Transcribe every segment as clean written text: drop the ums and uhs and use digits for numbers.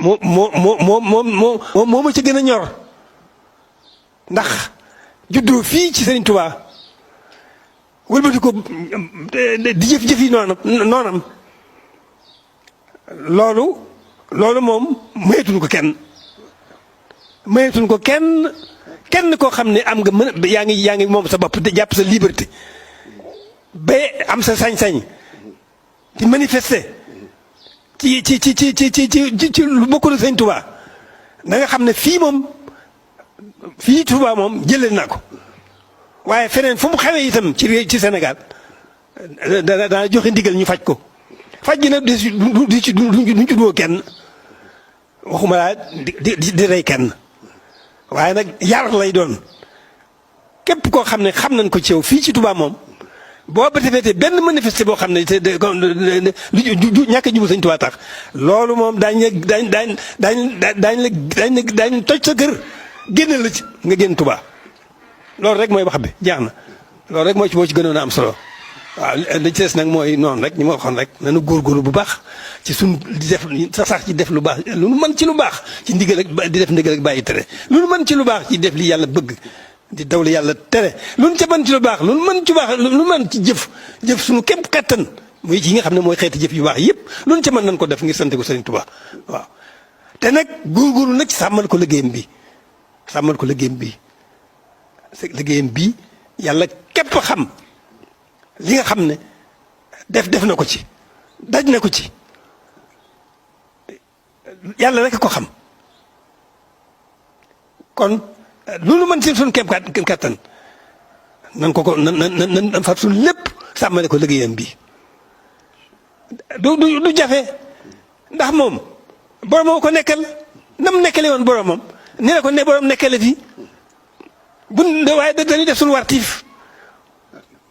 moo ma ci gën a ñor ndax juddoo fii ci Sëriñ Tuubaa wëlbati ko di jëf yi noonam loolu moom mayetuñ ko kenn koo xam ne am nga yaa ngi moom sa bopp te jàpp sa liberté ba am sa sañ-sañ di manifester ci lu bokkul Sëñ Tuubaa da nga xam ne fii Tuubaa moom jëlee na ko waaye feneen fu mu xewee itam ci Sénégal dana joxe ndigal ñu faj ko faj gi nag duñ ci doo kenn waxuma laa di rey kenn waaye nag yar lay doon képp koo xam ne xam nañ ko ci yow fii ci Tuubaa moom boo ba defee benn manifester boo xam ne lu ñàkk a jublu Sëñ Tuubaa tax loolu moom daañu toj sa kër génne la ci nga génn Tuubaa loolu rek mooy wax bi jeex na loolu rek moo ci gënoon a am solo waaw li ci des nag mooy noonu rek ñi ma waxoon rek nañu góorgóorlu bu baax ci suñ di def sax ci def lu baax lu nu mën ci lu baax ci ndigal ak di def ndigal ak bàyyi tere lu nu mën ci lu baax ci def li yàlla bëgg di daw li yàlla tere lu nu ca mën ci lu baax lu nu mën ci baax lu nu mën ci jëf suñu képp kattan muy yi nga xam ne mooy xeeti jëf yu baax yëpp lu nu ca mën nañ ko def ngir sant ko Sëriñ Tuubaa waaw te nag góorgóorlu nag sàmmal ko liggéeyam bi yàlla képp xam li nga xam ne def na ko ci daj na ko ci yàlla rek ko xam kon loolu mën ci suñu kéem kattan nan nan fab suñu lépp sàmmale ko liggéeyam bi du jafe ndax moom boromam ko nekkal nam nekkale woon boromam ni la ko ne borom nekkale fi waaye dañuy def suñu wartiif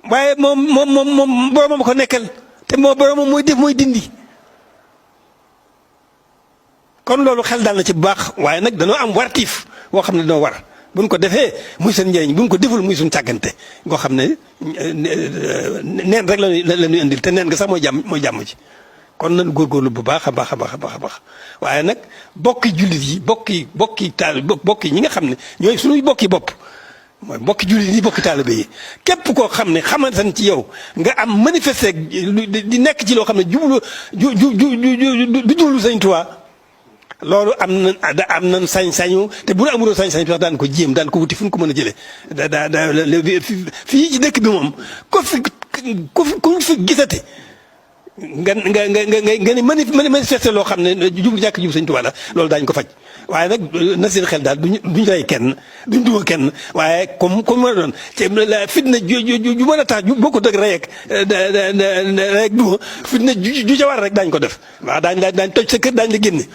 waaye moom boromam ko nekkal te moo boromam mooy def mooy dindi kon loolu xel daal na ci bu baax waaye nag danoo am wartiif boo xam ne danoo war buñ ko defee muy seen njëriñ buñ ko deful muy suñ càggante ngoo xam ne neen rek la ñuy indil te neen nga sax mooy jàmm ci kon nañu góorgóorlu bu baax a baax a baax waaye nag bokki jullit yi bokki ñi nga xam ne ñooy suñuy bokki bopp mooy bokki jullit yi bokki taalibe yi képp koo xam ne xamante ci yow nga am manifester di nekk ci loo xam ne du jublu Sëñ Tuubaa loolu am nañ sañ-sañu te bu nu amuloo sañ-sañ sax daan ko jéem daan ko wuti fu ñu ko mën a jëlee fii ci dëkk bi moom ku fi gisate nga ni manifester loo xam ne ñàkk jublu Sëñ Tuubaa la loolu daañu ko faj waaye nag na seen xel daal duñ rey kenn duñ duma kenn waaye comme mën a doon te fitna ju mën a tax boo ko dëgg rey ak duma fitna ju ca war rek daañu ko def waaw daañ toj sa kër daañu la génne.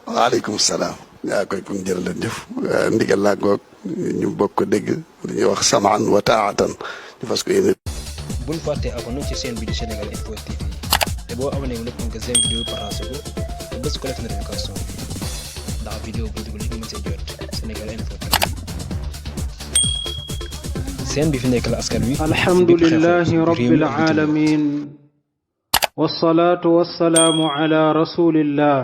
waaleykum salaam yaa koy kon jërëjëf ndigal laa ngoog ñu bokk ko dégg li ñuy wax samaan wa taatan ñu fas ko yéene. bul fàtte abonné ci chaîne bi di Sénégal Info TV te boo abonné wu lépp nga seen vidéo partagé ko te bés ko def notification bi ndax vidéo bu dugg ñu mën see jot Sénégal Info TV seen bi fi nekk la askan wi. alhamdulillahi rabbil alamin wassalatu wassalamu ala rasulillah